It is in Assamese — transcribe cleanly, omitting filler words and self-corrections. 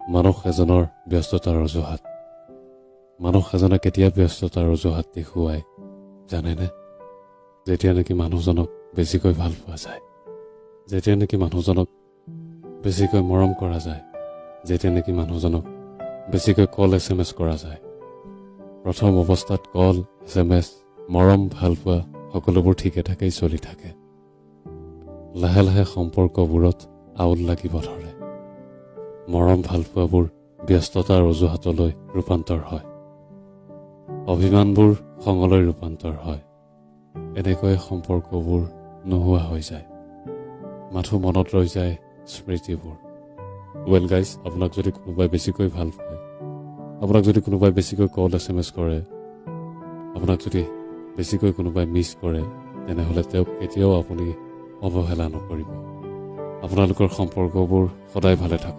মানুহ এজনৰ ব্যস্ততাৰ অজুহাত। মানুহ এজনে কেতিয়া ব্যস্ততাৰ অজুহাত দেখুৱায় জানেনে? যেতিয়া নেকি মানুহজনক বেছিকৈ ভাল পোৱা যায়, যেতিয়া নেকি মানুহজনক বেছিকৈ মৰম কৰা যায়, যেতিয়া নেকি মানুহজনক বেছিকৈ কল, এছএমএছ কৰা যায়। প্ৰথম অৱস্থাত কল, এছএমএছ, মৰম, ভালপোৱা সকলোবোৰ ঠিকে ঠাকেই চলি থাকে। লাহে লাহে সম্পৰ্কবোৰত আউল লাগিব ধৰে। মৰম ভালপোৱাবোৰ ব্যস্ততাৰ অজুহাতলৈ ৰূপান্তৰ হয়, অভিমানবোৰ খঙলৈ ৰূপান্তৰ হয়। এনেকৈ সম্পৰ্কবোৰ নোহোৱা হৈ যায়, মাথো মনত ৰৈ যায় স্মৃতিবোৰ। ৱেল গাইজ, আপোনাক যদি কোনোবাই বেছিকৈ ভাল পায়, আপোনাক যদি কোনোবাই বেছিকৈ কল, এছএমএছ কৰে, আপোনাক যদি বেছিকৈ কোনোবাই মিছ কৰে, তেনেহ'লে তেওঁক কেতিয়াও আপুনি অৱহেলা নকৰিব। আপোনালোকৰ সম্পৰ্কবোৰ সদায় ভালে থাকক।